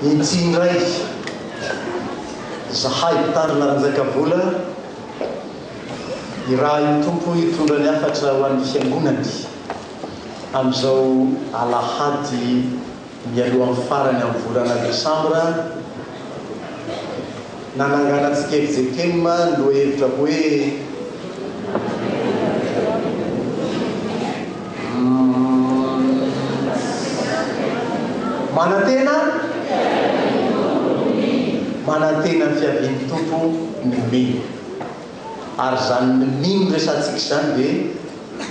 Inty indray zahay mpitandrina Ranjakavola irahin'ny Tompo hitondra ny hafatra ho an'ny Fiangonany amin'izao alahady mialohan'ny farany amin'ny volana desambra nananganantsika fjkm ny lohahevitra hoe Manantena Manantena ny fiavian'ny Tompo ny mino. Ary izany ny mino resahantsika izany dia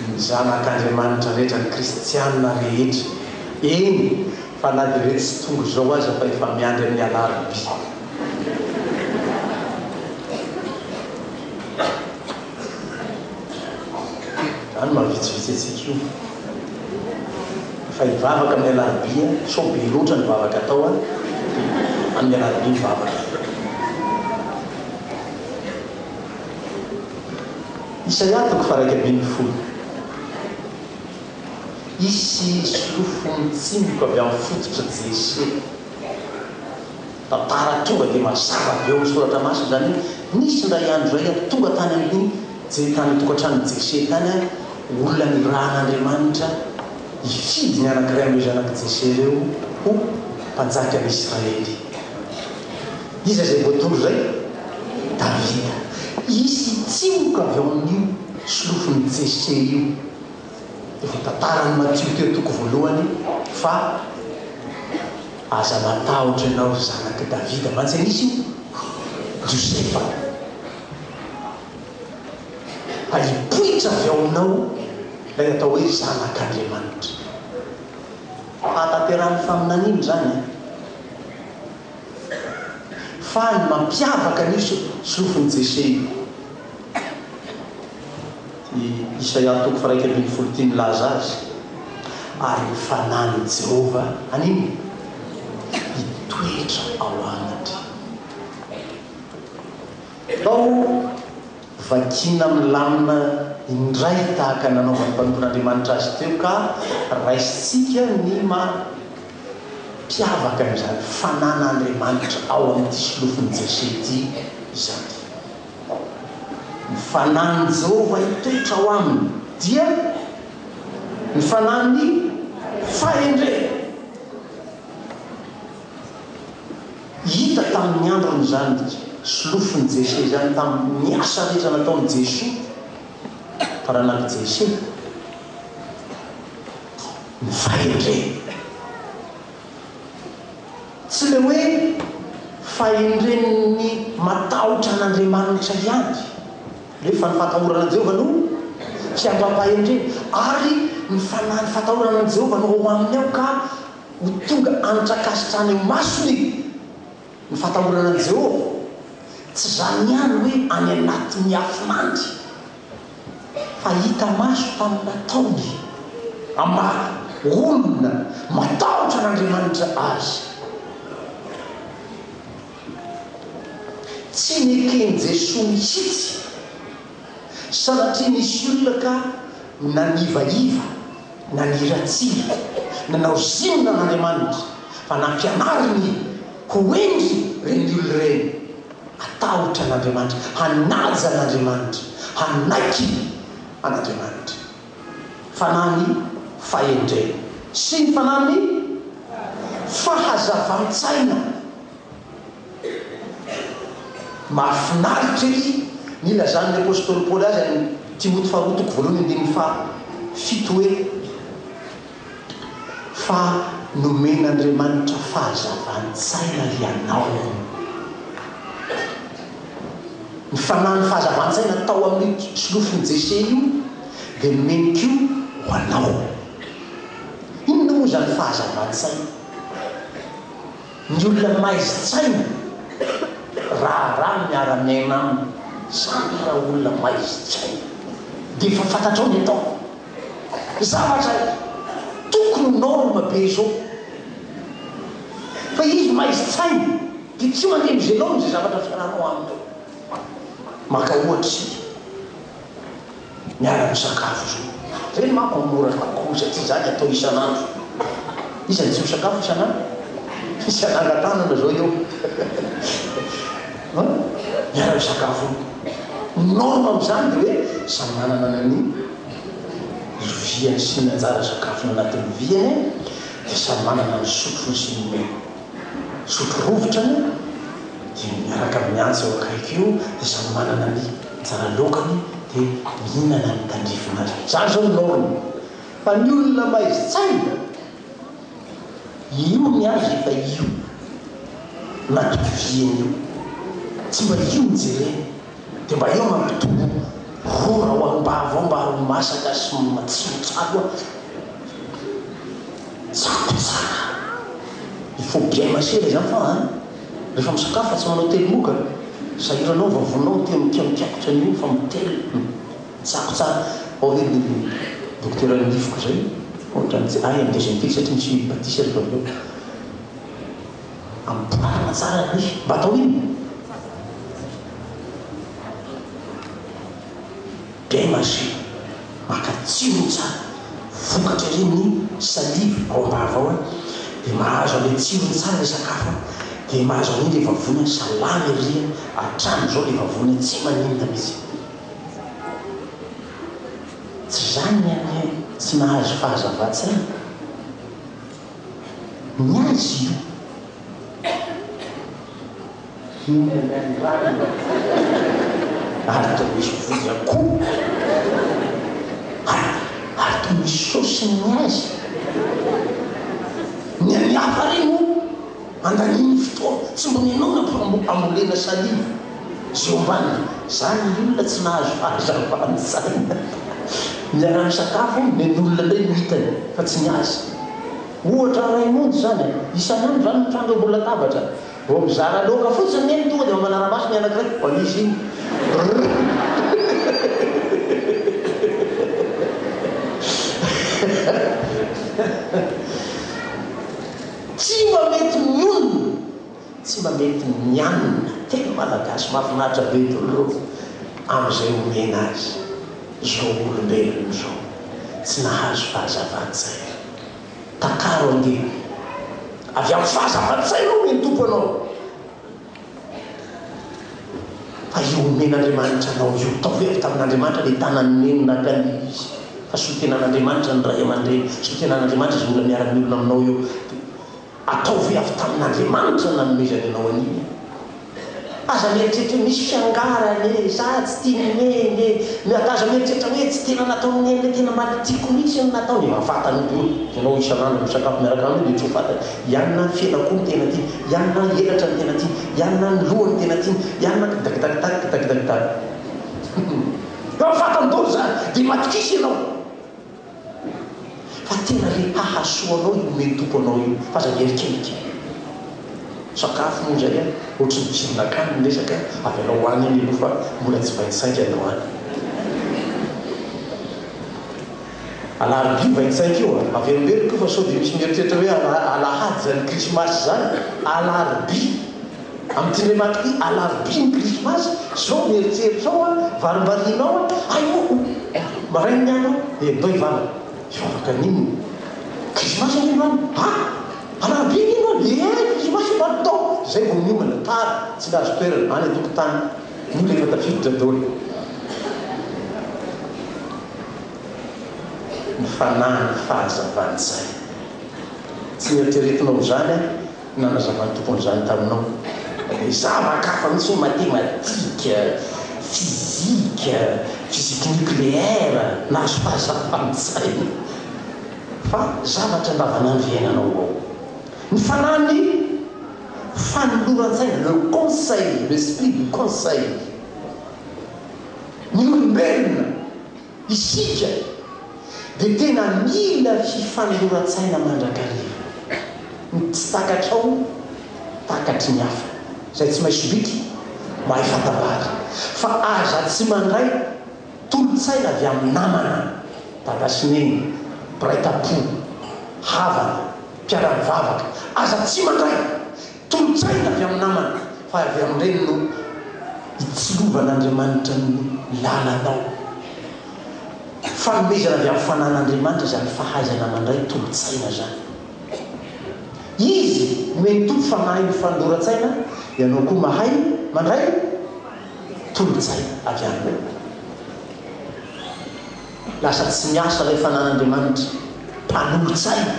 ny zanak'Andriamanitra rehetra, ny kristiana rehetra. Eny fa na dia ireo tsy tonga izao aza fa efa miandry amin'ny alarobia. Izany maha vitsivitsy antsika io. Fa hivavaka amin'ny alarobia, sao be loatra ny vavaka atao an, dia amin'ny alarobia mivavaka. Isaia toko faha 11. Hisy solofo mitsimoka avy amin'ny fototra Jese. Tantara tonga dia mazava be ao amin'ny soratra masina izany hoe nisy indray andro izay aho tonga tany amin'ny Je tany an-tokantranon'i Jese tany aho, olona nirahan'Andriamanitra hifidy ny anankiray amin'ireo zanak'i Jese ireo ho mpanjakan'i Israely. Iza izay voatondro izay? Davida. Hisy tsimoka avy ao amin'io solofon'i Jese io. Efa tantaran'i Matio teo toko voalohany fa Aza matahotra ianao ry zanak'i Davida. Mantsy an'iza io? Josefa. Fa hipoitra avy ao aminao ilay atao hoe Zanak'Andriamanitra. Fahatanterahan'ny faminaniana izany an! Fa ny mampiavaka an'io solofon'i Jese io, I Isaia toko faha 11 ity milaza azy, Ary ny fanahin'i Jehovah haninona? Hitoetra ao aminy. Tao vakiana milamina indray tahaka ny nanaovan'ny mpanompon'Andriamanitra azy teo ka raisintsika ny maha mpiavaka an'izany fanan'Andriamanitra ao amin'ity solofon'i Jese ity izany. Ny fanahin'i Jehovah hitoetra ao aminy, dia ny fanahin'ny fahendrena. Hita tamin'ny androny izany solofon'i Jese izany, tamin'ny asa rehetra nataon'i Jesoa, taranak'i Jese, ny fahendrena. Tsy ilay hoe fahendren'ny matahotra an'Andriamanitra ihany, nefa ny fahatahorana an'i Jehovah no fiandoham-pahendrena, ary ny fanahin'ny fahatahorana an'i Jehovah no ao aminy ao ka ho tonga hanitra-kasitrahana eo imasony ny fahatahorana an'i Jehovah. Tsy izany ihany hoe any anaty miafina any. Fa hita maso tamin'ny nataony amin'ny maha olona matahotra an'Andriamanitra azy. Tsy neken'i Jesoa mihitsy sanatria nisy olona ka nanivaiva, naniratsira, nanao zinona an'Andriamanitra fa nampianariny ho hendry ireny olona ireny. Hatahotra an'Andriamanitra, hanaja an'Andriamanitra, hanaiky an'Andriamanitra. Fanahin'ny fahendrena sy ny fanahin'ny fahazavan-tsaina. Mahafinaritra ery ny ilazan'ny apostoly Paoly azy any amin'ny Timoty faharoa toko voalohany andininy fahafito hoe, Fa nomen'Andriamanitra fahazavan-tsaina ianao. Ny fanahin'ny fahazavan-tsaina tao amin'io solofon'i Jese io dia nomeny koa ho anao. Inona moa izany fahazavan-tsaina? Ny olona maizin-tsaina, raharaha miara-miaina aminy, zany raha olona maizin-tsaina dia efa fantatrao ny atao. Zavatra tokony ho norme be izao. Fa izy maizin-tsaina dia tsy mandeha amin'izay laoniny izay zavatra fiarahanao aminy eo. Maka ohatra isika, miara-misakafo izao. Ireny manko mora kokoa satria izany atao isan'andro. Iza no tsy misakafo isan'andro? Misy hanangan-tanana izao eo. An? Miara-misakafo. Ny norme amin'izany dia hoe samy manana ny loviany sy ny anjara sakafony anatin'ny loviany dia samy manana ny sotrony sy ny sotro rovitrany dia miaraka amin'ny antsy eo akaiky eo dia samy manana ny anjara laokany dia mihinana ny tandrifiny azy. Izany izao ny norme. Fa ny olona maizin-tsaina, io ny azy efa io natoviany io. Tsy mba io no jereny. Dia mba eo mampitombo rora ao am-bava ao mba ho masaka sy matsiro tsara. Tsako tsara. Il faut bien mâcher les enfants hein. Rehefa misakafo fa tsy manao teli-moka. Sahirana ao vavoninao miteny mikamokakotra an'io fa mitelina. Tsako tsara. Ao ve ny dokotera nifiko zay? Ohatran'ny tsy hay amin'ny deuxième fille satria misy batisa rehefa avy eo. Amboarina tsara ny nify. Mba atao inona? Bien mâcher. Maka tsirony tsara. Vokatra ery ny salive ao am-bava ao dia mahazo an'ilay tsirony tsara ilay sakafo dia mahazo an'iny ilay vavony salama ery hatramin'izao ilay vavony tsy maninona mihitsy. Tsy izany ny an'ny tsy nahazo fahazavan-tsaina. Ny azy io. Hihinana ny rano ary toa misy vody akoho ary ary toa misy saosy ny azy. Ny an'ny hafa re moa Andaniany fotoana, tsy mba nenao na ambolena saliva zay ombaniny, zany ny olona tsy nahazo fahazavan-tsaina miara-misakafo nen'olona ndray no hitany fa tsy ny azy. Ohatra ray monja zany e, isan'andro zany mitranga eo ambony latabatra, vao mizara laoka fotsiny neny tonga dia manara-maso ny anankiray, mba misy iny. Tsy mba mety mionona, tsy mba mety mianina, teny malagasy mahafinaritra be daholo ireo amin'izay omena azy izao olombelona izao, tsy nahazo fahazavan-tsaina. Takaro ange, avy amin'ny fahazavan-tsaina hoy ny Tompo anao. Fa io omen'Andriamanitra anao io, ataovy hoe avy tamin'Andriamanitra ilay tanan'i Neny naka an'ilay izy, fa solontenan'Andriamanitra ny ray aman-dreny, solontenan'Andriamanitra izay olona miara-miorina aminao eo, dia ataovy hoe avy tamin'Andriamanitra no nanomezany anao an'iny. Aza mieritreritra hoe misy fiangarana e, za tsy tian'i Neny e, aza mieritreritra hoe tsy tena nataon'i Neny ilay tena mba tiako mihitsy ny nataony, efa fantany daholo, ianao isan'andro misakafo miaraka aminy dia tsy ho fantany. I anona ny fen'akoho no tena tiany, i anona ny elatra no tena tiany, i anona ny lohany no tena tiany, i anona kidakidakdak kidakidakdak. Efa fantany daholo izany, dia matokisa ianao fa tena le hahasoa anao io omen'ny Tompo anao io, fa aza mierikerika. Sakafo moa izay an, ohatry ny misidina akany ny resaka, avelao ho any iny aloha fa mbola tsy 25 androany. Alarobia 25 io a! Averimberiko io fa sao dia misy mieritreritra hoe alahady izany krismasy izany, alarobia! Amin'ity indray maka ity, alarobia ny krismasy, zao mieritreritra ao a, varimbariana ao a, hay moa maraina ny andro dia ndao hivavaka, hivavaka an'inona? Krismasy anie androany, ha! Alarobia anie androany, ie krismasy androany, ndao! Zay vao miomana, tara, tsy nahazo toerana, any an-tokotany, ny olona efa tafiditra daholo. Ny fanahin'ny fahazavan-tsaina. Tsy noeritreretinao izany aho nanazavan'ny Tompo an'izany taminao. Fa dia zava-kafa mihitsy hoe matematika, fizika, physique nucléaire, nahazo fahazavan-tsaina. Fa zavatra andavanandro iainanao ao. Ny fanahin'ny fanoloran-tsaina, le conseil, l'esprit du conseil. Ny olombelona. Isika dia tena mila fifanoloran-tsaina mandrakariva. Ny tsy takatrao, takatry ny hafa. Izay tsy mahay sobika, mahay fanta-bary. Fa aza tsy mandray tolo-tsaina avy amin'ny namana, dada sy neny, mpiray tam-po, havana, mpiara-mivavaka. Aza tsy mandray Tolo-tsaina avy amin'ny namana fa avy amin'ireny no hitsilovan'Andriamanitra ny lalanao. Fanomezana avy amin'ny fanan'Andriamanitra izany fahaizana mandray tolo-tsaina izany. Izy nomen'ny Tompo fanahin'ny fanoloran-tsaina, ianao koa mahay mandray tolo-tsaina avy aminy. Lasa tsy miasa ilay fanan'Andriamanitra mpanolotsaina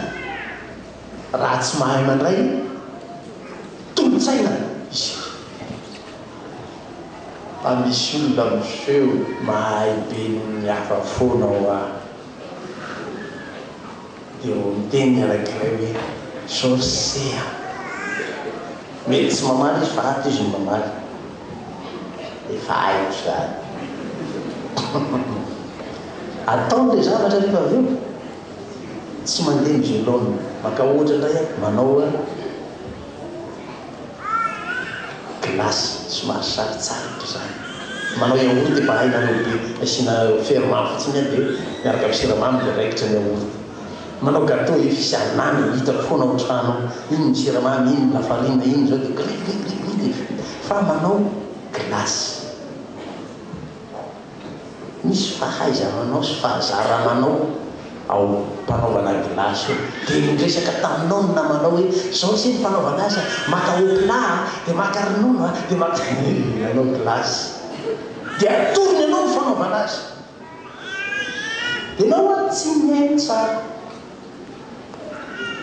raha tsy mahay mandray tolo-tsaina isika. Fa misy olona miseho mahay be noho ny hafa foana hoa. Dia vao miteny ny anankiray hoe zao ry se a! Mety tsy mamaly izy fa ato izy no mamaly. Efa haiko izany. Ataony ilay zavatra rehefa avy eo. Tsy mandeha ny violon. Maka ohatra indray aho, manao glace somary sarotsarotra izany. Manao yaourt efa hainareo be, asiana ferment fotsiny dia miaraka amin'ny siramamy dia raikitra ny yaourt. Manao gateau efa ananana hitako foana ao an-trano ao, iny ny siramamy, iny ny lafarina, iny izao dia gri gri gri gri dia vita. Fa manao glace. Misy fahaiza-manao sy fahazara-manao ao am-panaovana gilasy io. Dia niresaka taminao ny namanao hoe, izao ise ny fanaovana azy a, maka hopla a, dia maka ronono a, dia maka hanao gilasy. Dia atorony anao ny fanaovana azy. Dia ianao an, tsy mihaino tsara.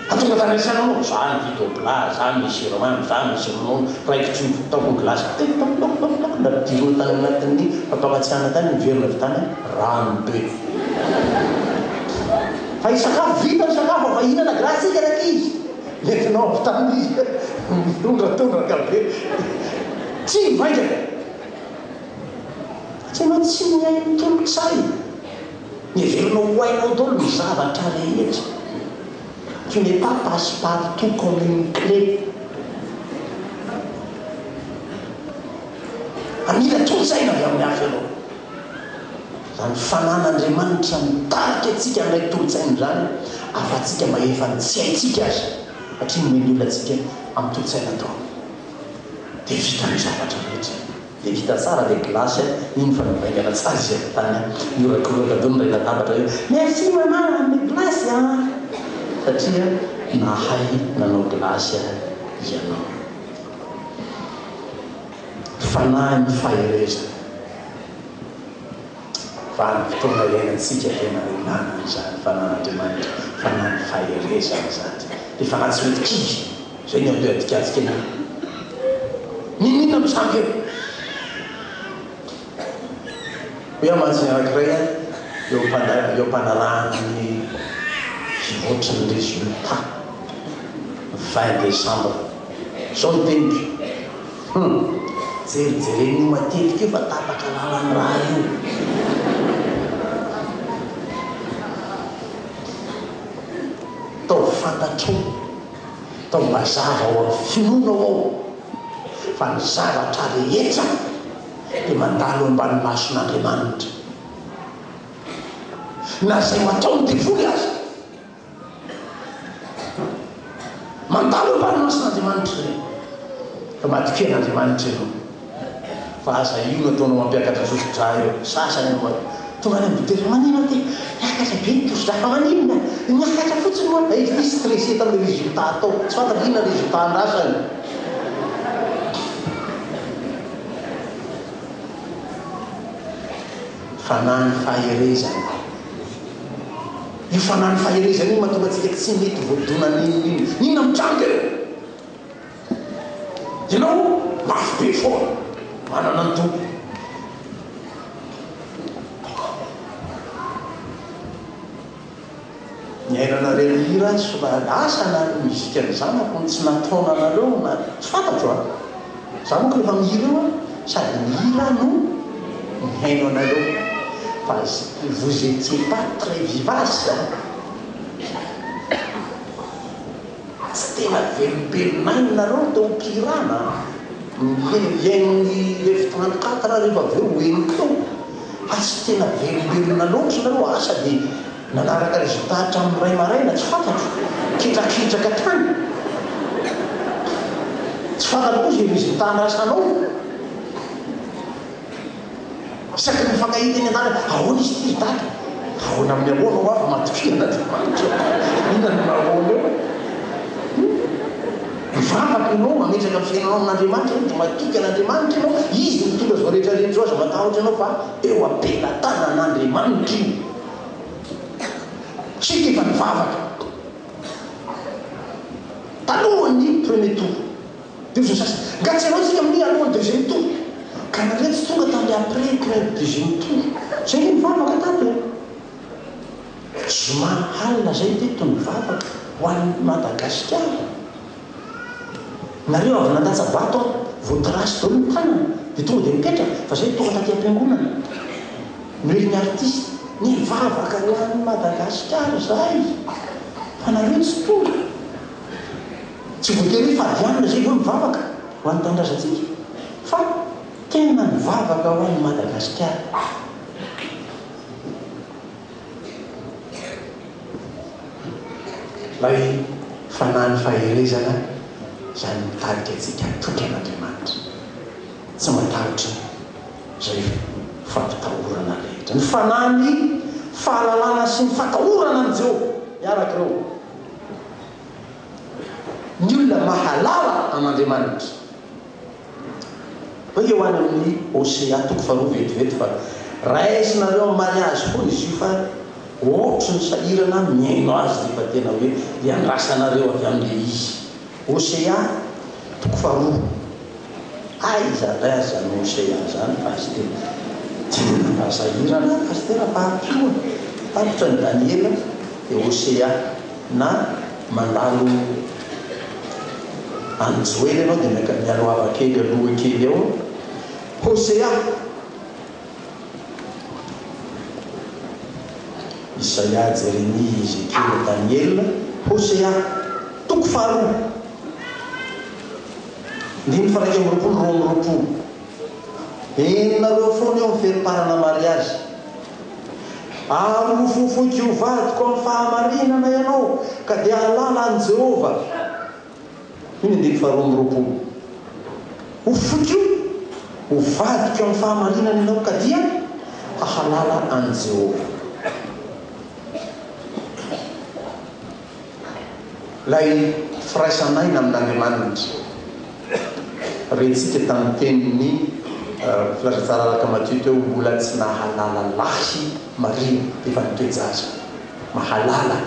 Fa tonga tandresanao anao, za mividy opla, za misy siramamy, za misy ronono, raikitra io, ataoko ny glace, tok tok tok tok tok, nampidirina tany anatin'ny fampangatsiahana tany, niverina avy tany rano be. Fa hisakafo, vita ny sakafo, fa hihinana glace tsika rankizy, nentinao avy tany izy, mitondratondraka be, tsy mivaingana. Satria ianao tsy mihaino tolo-tsaina. Heverinao ho hainao daholo ny zavatra rehetra. Tu n'es pas passe partout comme une clé. Fa mila tolo-tsaina avy amin'ny hafa ianao. Izany fanan'Andriamanitra mitarika antsika amin'ilay tolo-tsaina izany, ahafahantsika mahefa ny tsy haintsika aza, satria nomen'ny olona antsika amin'ny tolo-tsaina ataony. Dia vita ny zavatra rehetra. Dia vita tsara ilay glace an, iny fa nivaingana tsara izy avy tany an, nihorakoraka daholo ny iray latabatra hoe merci maman amin'ny glace an! Satria nahay nanao glace ianao. Fanahin'ny faherezana. Vanim-potoana iainantsika tena ilana an'izany fanan'Andriamanitra, fanahin'ny faherezana izany. Ilay fanahy tsy mety kivy. Zay ny andeha adikatsika io. Ninoninona mitranga eo? Hoy aho mantsy ny anankiray an, eo eo am-panarahana ny fivoatry ny résultat 20 décembre. Zao ny teniko, hum, jerijerena io matetika io fa tapaka lalan'ny raha io. Ataovy fantatrao. Atao mazava ao amin'ny finoanao ao fa ny zavatra rehetra dia mandalo ambany mason'Andriamanitra. Na izay ho ataon'ny devoly aza. Mandalo ambany mason'Andriamanitra ireny. Fa matokia an'Andriamanitra ianao. Fa aza io no ataonao mampiakatra tosi-drà eo. Sasany eo tonga any amin'ny dokotera, maninona ty? Miakatra be ny tosi-drà. Fa maninona? Miakatra fotsiny moa. Izy ity stressé tamin'ilay résultat atao. Tsy fantatra inona résultat andrasany. Fanahy faherezana. Io fanahy faherezana io mahatonga antsika tsy mety voadona n'inon'inona. Inona mitranga eo? Ianao mafy be foana manana ny Tompo. Niainanareo hira somary asa na ny mozika ny zanako no tsy nataona anareo na tsy fantatro an! Za manko rehefa mihira eo an sady mihira no mihaino anareo fa vous étiez pas très vivace an! Tsy tena velombelon'aina nareo teo am-pihirana an! Mihaino ny F 34 rehefa avy eo ho henoko teo fa tsy tena velombelona loatra nareo, asa dia nanaraka résultat hatramin'ny iray maraina, tsy fantatro, ketraketraka tany, tsy fantatro koa izay résultat andrasanao. Isaky ny mifankahita eny an-dalana, ahoana izy ity ry dada? Ahoana amin'ny ahoana hoa fa matokia an'Andriamanitra? Inona no nahoana eo? Hum. Mivavaka ianao, mametraka ny fiainanao amin'Andriamanitra ianao, dia matoky an'Andriamanitra ianao, Izy no mitondra izao rehetra rehetra izao, aza matahotra ianao fa eo am-pelatanan'Andriamanitra io. Isika efa nivavaka talohan'ny premier tour. Dia hoy izao sasany, nga tsy hanao tsika amin'ny alohan'ny deuxième tour? Ka nareo tsy tonga tamin'ny après premier deuxième tour. Zay nge nivavaka tato e. Zoma alina zay teto nivavaka ho an'i Madagasikara. Nareo avy nandatsa-bato an, voatrasy daholo ny tanana dia tonga dia mipetraka fa zay tonga taty am-piangonana. Noelin'ny artiste, nivavaka ho an'i Madagasikara zahay fa nareo tsy tonga. Tsy voatery hoe fady hanina zay vao mivavaka ho an'ny tanindrazantsika fa tena nivavaka ho an'i Madagasikara. Ilay fanahin'ny faherezana izany mitarika antsika hatoky an'Andriamanitra, tsy matahotra izay fampitahorana rehetra. Ny fanahin'ny fahalalana sy ny fatahorana an'i Jehovah, miaraka ireo. Ny olona mahalala an'Andriamanitra. Hoe eo any amin'ny Hosea toko faharoa vetivety fa raisinareo amin'ny mariazy foana izy io fa ohatry ny sahirana mihaino azy rehefa tena hoe iandrasanareo avy amin'ilay izy. Hosea toko faharoa. Aiza indray aza izany Hosea izany Pasitera? Tena mba sahirana aho Pasitera fa ampio e! Tapitra ny Daniela dia Hosea. Na mandalo any Joela ianao dia miaka mialoava kely aloha kely ao Hosea. Isaia, Jeremia, Ezekiela, Daniela, Hosea, toko faharoa, andininy faha 21, 22. Henonareo foana eo amin'ny feriparana mariazy. Ary hofofoiko ho vadiko amin'ny fahamarinana ianao, ka dia hahalala an'i Jehovah. Io ny andininy faharoa amby roapolo. Hofofoiko ho vadiko amin'ny fahamarinana ianao, ka dia hahalala an'i Jehovah. Ilay firaisan'aina amin'Andriamanitra. Rentsika tamin'ny tenin'ny Filazantsara araka Matio teo, mbola tsy nahalala lahy Maria, efa nitoe-jaza. Mahalala.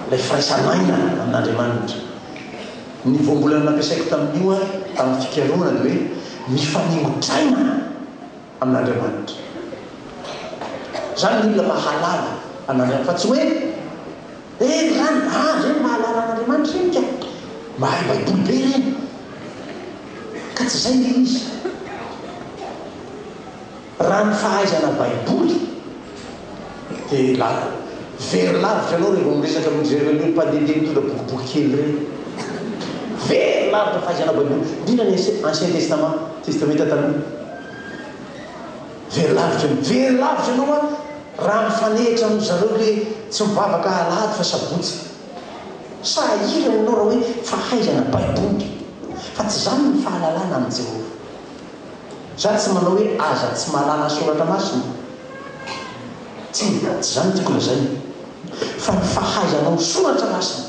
Ilay firaisan'aina amin'Andriamanitra. Ny voambolana nampiasaiko tamin'io ary, tamin'ny fikarohana dia hoe mifaningotraina. amin'Andriamanitra. Izany ny olona mahalala an'Andriamanitra fa tsy hoe eh ry rany, ah ireny mahalala an'Andriamanitra ireny ka, mahay baiboly be ireny. Ka tsy izay ilay izy. Raha ny fahaizana baiboly dia la very lavitra ianao rehefa miresaka amin-dry zareo ireny mpandehandeha mitondra bokiboky kely ireny. Very lavitra fahaizana baiboly, indrindra ny ancien testament, testamenta taloha. Very lavitra ianao. Very lavitra ianao an, raha mifanehitra amin-dry zareo le tsy mivavaka alahady fa sabotsy. Sahirana ianao raha hoe fahaizana baiboly. Fa tsy izany ny fahalalana an'i Jehovah. Za tsy manao hoe aza tsy mahalala soratra masina. Tsia, tsy izany no tiako lazaina. Fa ny fahaizanao ny soratra masina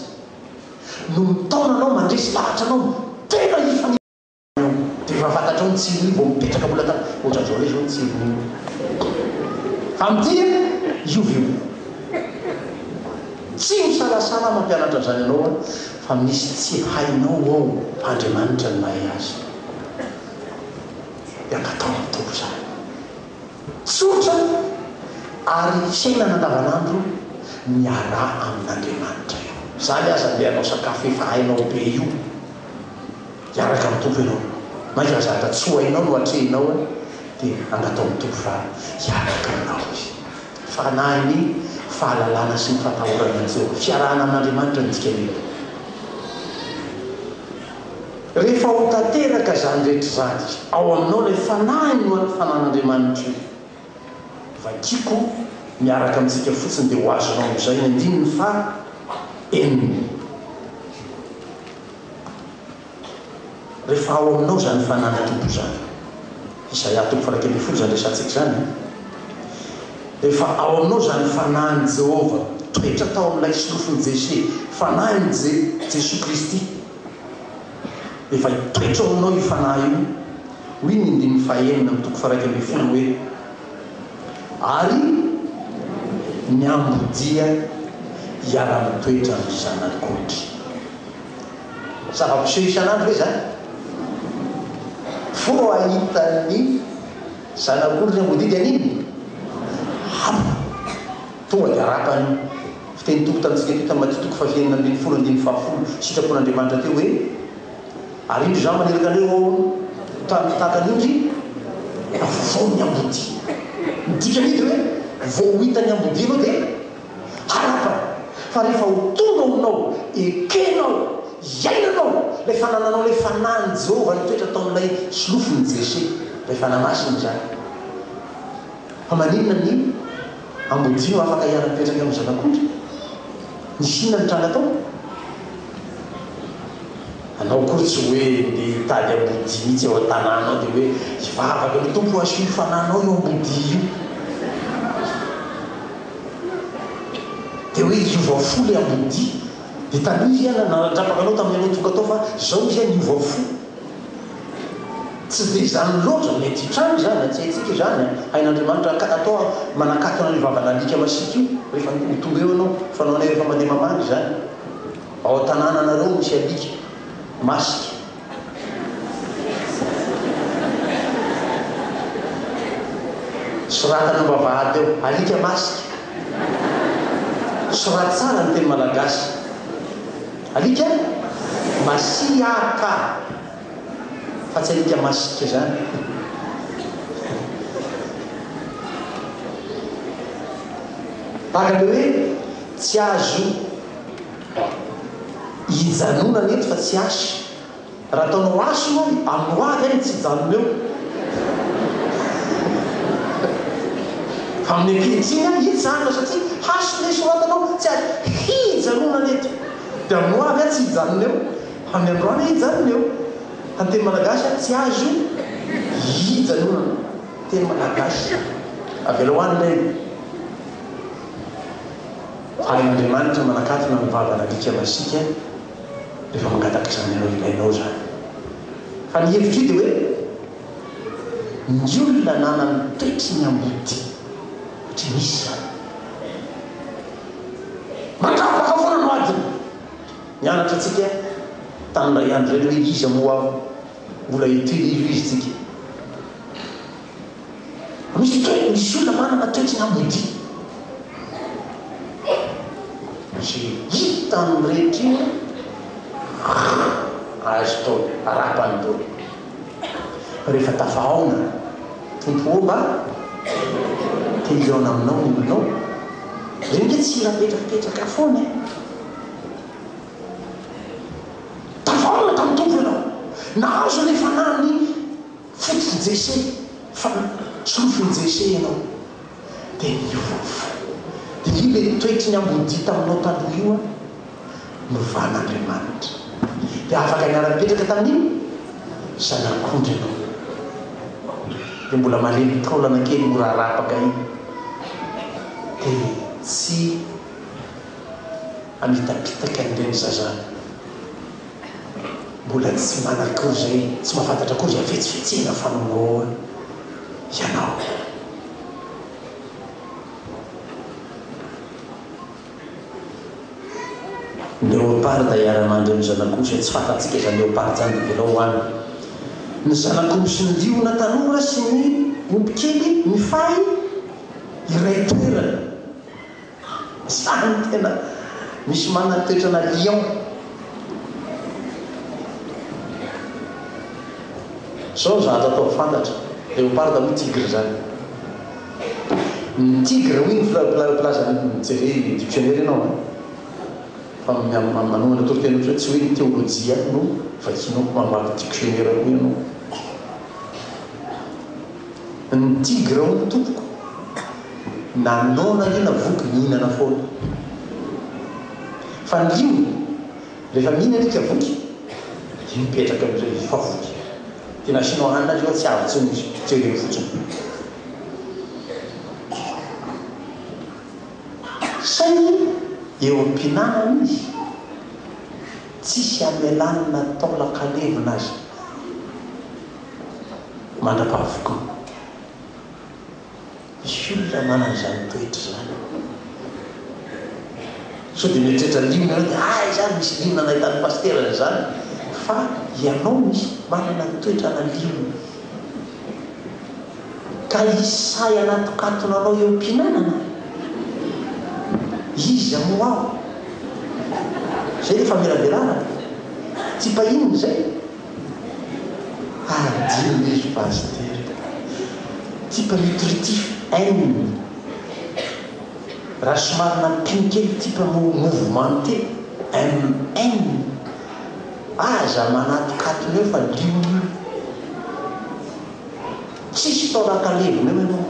no mitaona anao, mandresy lahatra anao tena hifanila eo. Dia efa fantatrao ny tsiron'io vao mipetraka mbola tany. Ohatran'izao indray izao ny tsiron'io. Fa amin'ity an, hiova io. Tsy misalasala mampianatra an'izany anao aho fa misy tsy hainao ao fa Andriamanitra no mahay azy. Dia angataho amin'ny Tompo izany. Tsotra ary fiainana andavanandro miaraha amin'Andriamanitra io. Izany aza andeha hanao sakafo efa hainao be io. Hiaraka amin'ny Tompo ianao. Mainka raha zavatra tsy ho hainao no atrehinao dia angataho amin'ny Tompo fa hiaraka aminao Izy. Fanahin'ny fahalalana sy ny fatahorana an'i Jehovah. Fiarahana amin'Andriamanitra no dikan'io. Rehefa ho tanteraka izany rehetra izany, ao aminao ilay Fanahiny no an'ny Fanan'Andriamanitra io. Vakiko miaraka amintsika fotsiny dia ho azonao amin'izay ny andininy faha enina. Rehefa ao aminao izany Fanan'ny Tompo izany, Isaia toko faha 11 izany resahantsika izany an. Rehefa ao aminao izany Fanahin'i Jehovah. nitoetra tao amin'ilay solofon'i Jese, Fanahin'i Je, Jesoa Kristy. Efa hitoetra ao aminao io Fanahy io. Hoy ny andininy fahenina amin'ny toko faha-11 hoe, Ary ny ambodia hiara-mitoetra amin'ny zanak'ondry. Zava-piseho isan'andro ve izany? Vao hahita ny zanak'ondry ny ambodia dia haninona? Hapa! Tonga dia harapany io. Fiteny Tompo tamintsika teo tamin'ny Matio toko faha-16 andininy fahafolo, sitrapon'Andriamanitra teo hoe, Ary indro izaho maniraka anareo ao tahaka ny ondry afovoan'ny ambodia. Ny dikan'io dia hoe vao ho hitan'ny ambodia ianao dia harapany. Fa rehefa ho tonga ao aminao, ekenao, iainanao ilay fanananao ilay fanahin'i Jehovah nitoetra tao amin'ilay solofon'i Jese, ilay fanahy masina izany. Fa maninona ny ambodia no afaka hiara-mipetraka amin'ny zanak'ondry? Nisy inona nitranga tao? Anao akory tsy hoe ndeha hitady ambodia mihitsy ao an-tanàna ao dia hoe hivavaka ny Tompo asio ny fanahinao io ambodia io. Dia hoe hiova fo ilay ambodia. Dia taloha izy an nandrapaka anao tamin'ny anao tonga tao fa izao izy an niova fo. Tsy dia izany loatra, mety hitranga izany an, tsy haintsika izany an, hain'Andriamanitra atao manakatona an'io vavan'alika masiaka io rehefa ho tonga eo ianao, fanaonay rehefa mandeha mamangy izany. Ao an-tanànanareo misy alika masika. Soratana am-bavahady ao, alika masika. Soraty tsara ny teny malagasy. Alika masiaka fa tsy alika masika izany. Tahaka ilay hoe tsy azo Hijanonana eto fa tsy haso. Raha ataonao haso moa amin'ny ho avy any tsy hijanona eo. Fa amin'ny ankehitriny any hijanona satria haso ilay soratanao tsy azo hijanonana eto. Dia amin'ny ho avy aho tsy hijanona eo. Fa amin'ny androany aho hijanona eo. Fa ny teny malagasy tsy azo hijanonana. Teny malagasy. Avelao any ilay. Hain'Andriamanitra manakatona ny vavan'alika masiaka rehefa mangataka izany ianao, ilainao izany. Fa ny hevitro io dia hoe ny olona nanana ny toetry ny ambodia, satria misy izany. Mandrapaka foana no adiny. Nianatra antsika tamin'ilay andro ireny hoe iza moa aho, mbola ety io izy tsika. Misy toe, misy olona manana toetry ny ambodia. Izay hitany rehetra io azo atao arapany daholo. Fa rehefa tafahaona, Tompo ô mba te hihaona aminao ny olonao. Ireny nge tsy hira apetrapetraka foana e. Tafahaona tamin'ny Tompo ianao. Nahazo ilay fanahin'ny Fototr'i Jese, fa solofon'i Jese ianao, dia niova fo. Dia io ilay toetry ny ambodia taminao taloha io an, novan'Andriamanitra. Dia afaka niara-nipetraka tamin'ny zanak'ondry ianao. Dia mbola malemy taolana kely mora arapaka iny. Dia tsy hamitapitaka an'ireny zaza. Mbola tsy manan-kory izay, tsy mahafantatra akory izay hafetsifetsena fanongoa ianao. Ny leopard hiara-mandry amin'ny zanak'osy, tsy fantatsika izany leopard izany dia avelao ho any. Ny zanak'omby sy ny liona tanora sy ny omby kely mifahy iray toerana. Zany tena misy manana toetrana lion. Zao ny zavatra ataovy fantatra, leopard moa tigre zany. Ny tigre hoy ny filazan'ny mijere dictionnaire ianao an, fa manomana toriteny ohatra hoe tsy hoe ny teolojia ihany no vakianao, mamaky dictionnaire koa ianao. Ny tigre hono tompoko na noana io na voky mihinana foana. Fa ny liona rehefa mihinana izy ka voky dia mipetraka amin'izay izy fa voky. Dia na asianao hanina aza io tsy avy intsony izy, jereo fotsiny. Saingy. Eo am-pihinanana izy, tsisy amelany na taolan-kalevina aza mandra-pahavokiny. Misy olona manana izany toetra izany. Sao dia mieritreritra liona ianao dia aiza ary misy liona nahitan'ny pasitera an'izany? Fa ianao misy manana toetrana liona. Ka hisy sahy hanatokatona anao eo am-pihinanana? Iza moa aho? Izay ilay famelabelarana. Type inona izay? Adino izy pasitera. Type nutritif N. Raha somary nampino kely type mouvementé MN. Aza manatokatona eo fa liona io. Tsisy taolan-kalevina eo ianao.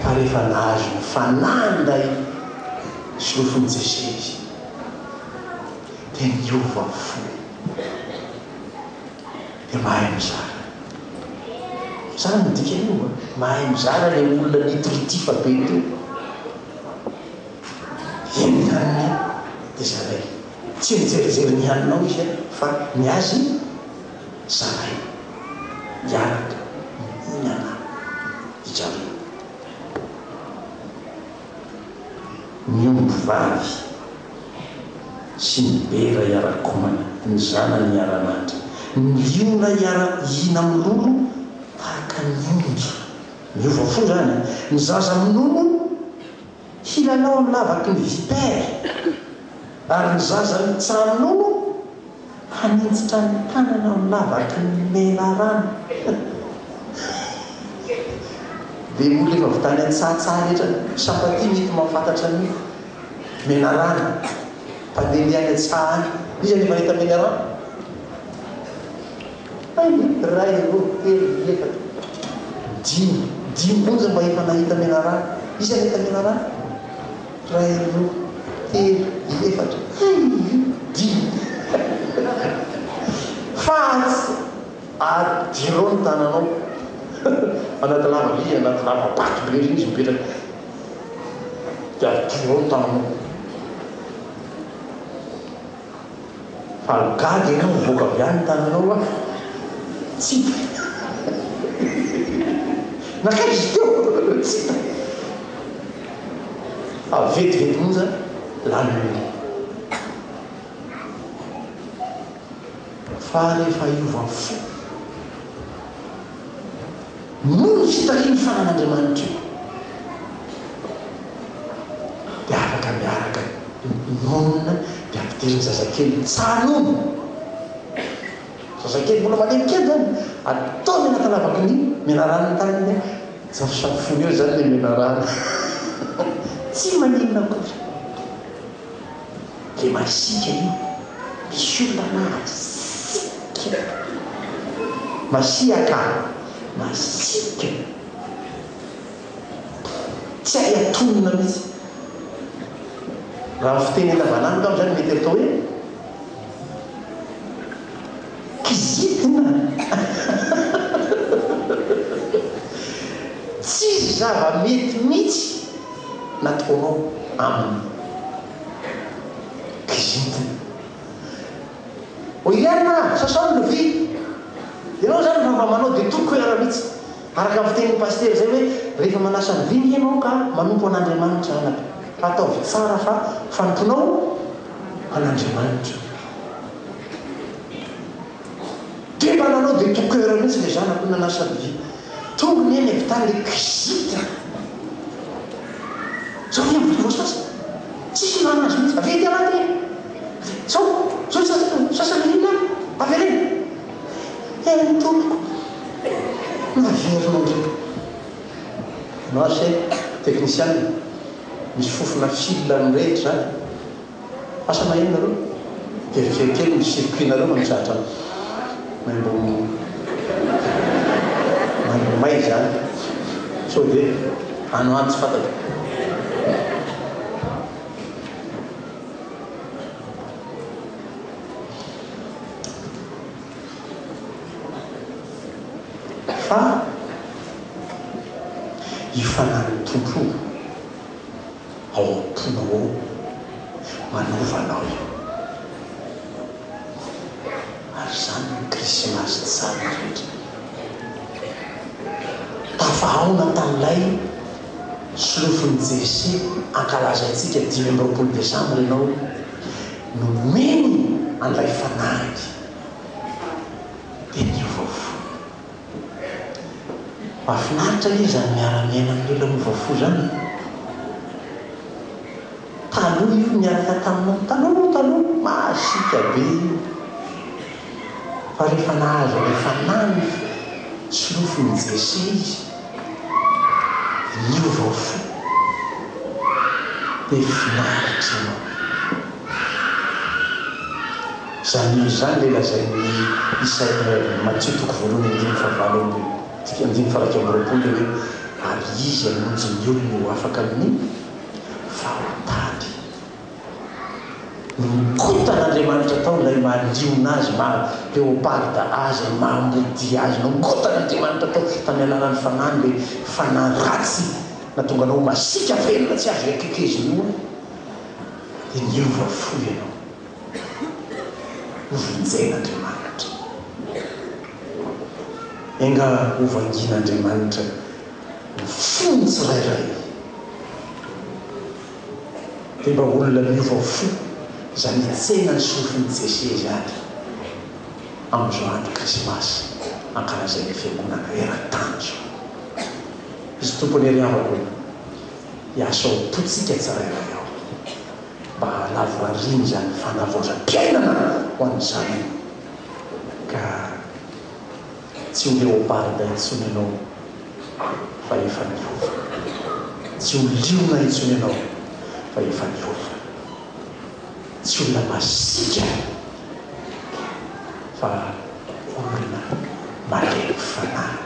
Fa rehefa nahazo ny fanahin'ilay solofon'i Jese izy, dia niova fo, dia mahay mizara. Izany no dikan'io an! Mahay mizara ilay olona nitritifa be teo. Eny ny haniny dia zarainy. Tsy mijerijery ny haninao izy fa ny azy zarainy. Miaraka mihinana ijareo. Ny omby vavy sy ny bera hiara-komana, ny zanany hiara-mandry, ny liona hiara-hihina-mololo tahaka ny omby. Miova fo izany an! Ny zaza minono hilalao amin'ny lavaky ny vipère, ary ny zaza mitsaha-minono Haninjitra ny tanana amin'ny lavaky ny menarana. Dia olona efa avy tany an-tsahatsaha rehetra, Sampatia mety mahafantatra an'io. Menarana. Mpandehandeha any an-tsaha any. Iza no efa nahita menarana? Hay, iray, roa, telo, efatra, dimy. Dimy monja mba efa nahita menarana. Iza nahita menarana? Iray, roa, telo, efatra, hay, dimy. Fa tsy adiro ny tananao. Anaty lava-by, anaty lava-bato be ireny izy mipetraka. Dia adiro ny tananao. Fa gaga ianao mivoaka avy any ny tananao an! Tsy hita. Nankaiza izy teo? Tsy hita. Fa vetivety monja lany olona. Fa rehefa hiova fo noho ny fitahian'ny fanan'Andriamanitra io dia afaka miaraka monina dia ampidiriny zazakely tsanono. Zazakely mbola malemy kely zany, ataony anaty lavaky ny menarana ny tanany dia safosafony eo zany le menarana. Tsy maninona akory. Le masiaka io, misy olona masiaka. Masiaka, masiaka. Tsy hay atonina mihitsy. Raha ny fiteny andavanandro angamba izany mety atao hoe kizitina. Tsisy zava-mety mihitsy nataonao aminy. Kizitina. Hoy ihany na, sasao ny lovia. Ianao izany raha mba manao dia toko era mihitsy. Araka ny fitenin'ny pasitera izay hoe rehefa manasa lovia ny ianao ka manompo an'Andriamanitra anaka. Ataovy tsara fa fanomponao an'Andriamanitra. Dia mba nanao de tout coeur mihitsy ilay zanako nanasa lovia. Tonga neny avy tany ilay kizitina. Zao ve ny voasasa? Tsisy ilana azy mihitsy. Avia ety anaty e! Zao, zao sasa, sasa inona? Avereno. Eny tompoko. Naverina indray. Ianao ase technician, misy fofona fil mirehitra izany. Asa maheno nareo? Verifier kely ny circuit nareo fa misy zavatra maimbo maimbo may izany sao dia any ho any tsy fantatra. Fa io fanan'ny Tompo. Tompo io ao am-ponao ao, manova anao io. Ary izany no Krismasy tsara indrindra. Tafahaona tamin'ilay solofon'i Jese ankalazaintsika 25 desambra ianao, nomeny an'ilay Fanahiny dia niova fo. Mahafinaritra anie izany miara-miaina amin'ny olona miova fo izany e! Taloha io niaraka taminao, taloha taloha, masiaka be io. Fa rehefa nahazo an'ilay fanahy solofon'i Jese izy, niova fo, dia finaritra ianao. Izany olona izany ilay lazain'ny Isai Matio toko voalohany andininy fahavalo amby andininy faha 21 ilay hoe ary izy hamonjy ny olony ho afaka amin'ny fahotany. Nongotan'Andriamanitra tao ilay maha liona azy, maha leoparda azy, maha ambodia azy. Nongotan'Andriamanitra tao tamin'ny alalan'ny fanahiny ilay fanahy ratsy nahatonga anao ho masiaka velona tsy azo iakekezina io. Dia niova fo ianao. Hovonjen'Andriamanitra. Enga hovangian'Andriamanitra ny fon'ny tsirairay. Dia mba olona miova fo izany hitsena ny sofin'i Jese izany amin'izao andro Krismasy ankalazain'ny Fiangonana eran-tany izao. Izy Tompo anie ry havako e, hiasa ao am-pontsika tsirairay ao mba hahalavorariana izany fanavaozam-piainana ho an'ny zanany ka Tsy ho leoparda intsony ianao fa efa niova. Tsy ho liona intsony ianao fa efa niova. Tsy olona masiaka fa olona malemy fanahy,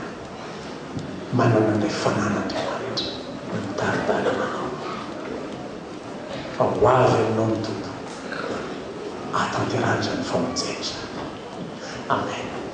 manana an'ilay fanan'Andriamanitra mitari-dalana anao. Fa ho avy aminao ny Tompo hahatanterahany izany famonjena izany. Amen.